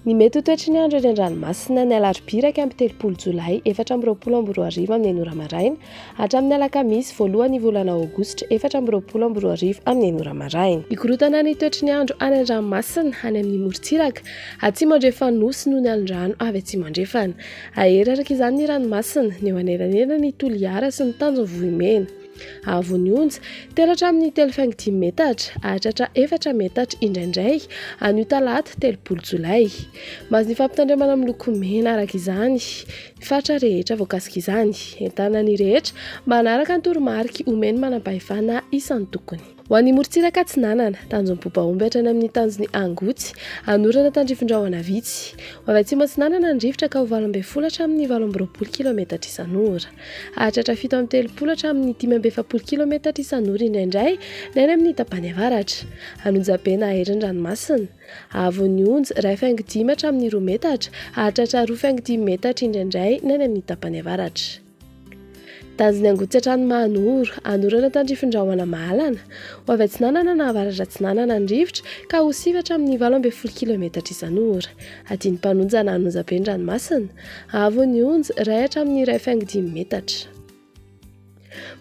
Ny mety ho toetry ny andro eny an-dranomasina ny alarobia 31 jolay 2024 amin'ny enina ora maraina hatramin'ny alakamisy voalohan'ny volana aogositra 2024 amin'ny enina ora maraina. Hikorontana ny toetry ny andro any an-dranomasina any amin'ny morontsiraka atsimo andrefan'ny Nosy noho ny alon-drano avy atsimo andrefana. Hahery araka izany ny ranomasina, ny eo anelanelan'i Toliara sy ny tanjon'i Vohimena. Haavon'ny onja, telo hatramin'ny 3,5 metatra, hahatratra efatra metatra indraindray, anio talata 30 jolay. Mahazo ny fampitandremana miloko mena araka izany ny faritra rehetra voakasik'izany. Entanina ny rehetra mba hanaraka ny toromariky omen'ny manampahefana isan-tokony. Ho an'ny morontsiraka atsinanana, tanjon'ny Bobaomby hatrany amin'ny tanjon'ny Angotsy, anorana tandrifin-drahona vitsy. Ho avy atsimo atsinanana ny rivotra ka ho 18 hatramin'ny 28 kilometatra isan'ora. Hahatratra 37 hatramin'ny 45 kilometatra isan'ora indraindray ny any amin'ny tapany avaratra. An'Onjabe na Hery ny ranomasina. Haavon'ny onja, 1,5 hatramin'ny 2 metatra, hahatratra 2,5 metatra indraindray ny any amin'ny tapany avaratra. Tanjon'ny Angotsy hatrany Mahanoro, hanorana tandrifin-drahona mahalana. Ho avy atsinanana na avaratra atsinanana ny rivotra ka ho sivy hatramin'ny 18 kilometatra isan'ora. Hadino mpanonja na an'onjabe ny ranomasina. Haavon'ny onja, iray hatramin'ny 1,5 metatra.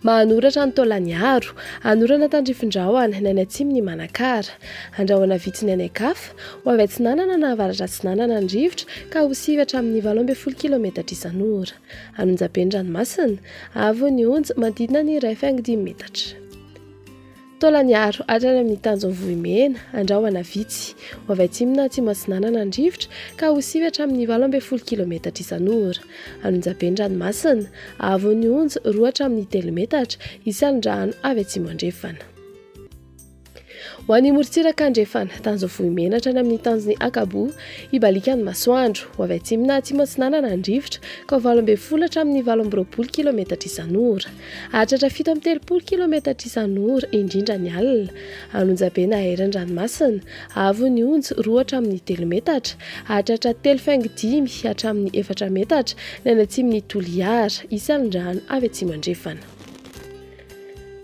Mahanoro hatrany Taolagnaro, hanorana tandrifin-drahona ny any atsimon'i Manakara. Andrahona vitsy ny any an-kafa. Ho avy atsinanana na avaratra atsinanana ny rivotra ka ho sivy hatramin'ny 18 kilometatra isan'ora. Anonjabe ny ranomasina, avo ny onja, manodidina ny 1,5 metatra. Taolagnaro hatrany amin'ny tanjon'i Vohimena, andrahona vitsy. Ho avy atsimo na atsimo atsinanana ny rivotra ka ho sivy hatramin'ny 18 kilometatra isan'ora. Anonjabe ny ranomasina, avo ny onja, 2 hatramin'ny 3 metatra, hisy alon-drano avy atsimo andrefana. Ho an'ny morontsiraka andrefana, tanjon'i Vohimena hatrany amin'ny tanjon'i Ankaboa, hibaliaka ny masoandro. Ho avy atsimo na atsimo atsinanana ny rivotra, ka ho 18 hatramin'ny 28 kilometatra isan'ora. Hahatratra 37 kilometatra isan'ora, indrindra ny alina. An'Onjabe na Hery ny ranomasina, avo ny onja, 2 hatramin'ny 3 metatra. Hahatratra 3,5 hatramin'ny 4 metatra ny any atsimon'i Toliara, hisy alin-drano avy atsimo andrefana.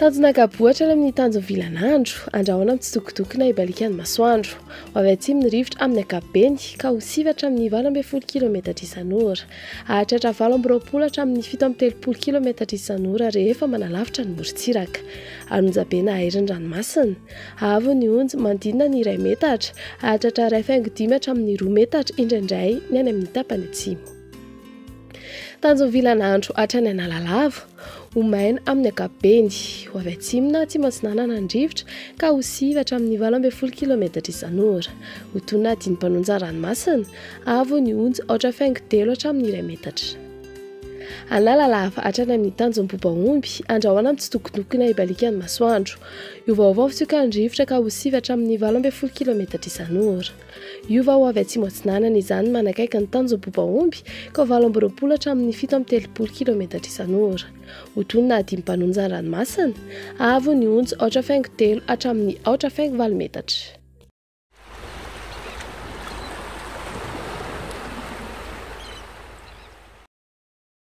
Tanjona Ankaboa hatrany amin'ny tanjon'ny Vilanandro, andrahona mitsitokotoko na hibaliaka ny masoandro. Ho avy atsimo ny rivotra amin'ny ankapobeny ka ho sivy hatramin'ny 18 kilometatra isan'ora. Hahatratra 28 hatramin'ny 37 kilometatra isan'ora rehefa manalavitra ny morontsiraka. Anonjabe na hahery ny ranomasina. Haavo ny onjy manodidina ny iray metatra, hahatratra 1,5 hatramin'ny roa metatra indraindray ny any amin'ny tapany atsimo. Tanjon'ny Vilanandro hatrany Analalava, ho maina amin'ny ankapobeny. Ho avy atsimo na atsimo atsinanana ny rivotra ka ho sivy hatramin'ny 18 kilometatra isan'ora. Ho toy ny hadino mpanonja ranomasina, avo ny onja aotra faingo telo hatramin'ny iray metatra. Analalava hatrany amin'ny tanjon'ny Bobaomby, andrahona mitsitokotokona hibaliaka ny masoandro. Hiovaova ny fitsokan'ny rivotra ka ho sivy hatramin'ny 18 kilometatra isan'ora. Hiova ho avy atsimo atsinanana izany manakaiky ny tanjon'i Bobaomby ka ho 28 hatramin'ny 37 kilometatra isan'ora. Ho toy ny nahadimy mpanonja ny ranomasina, avo ny onja aotra faingo telo hatramin'ny aotra faingo valo metatra.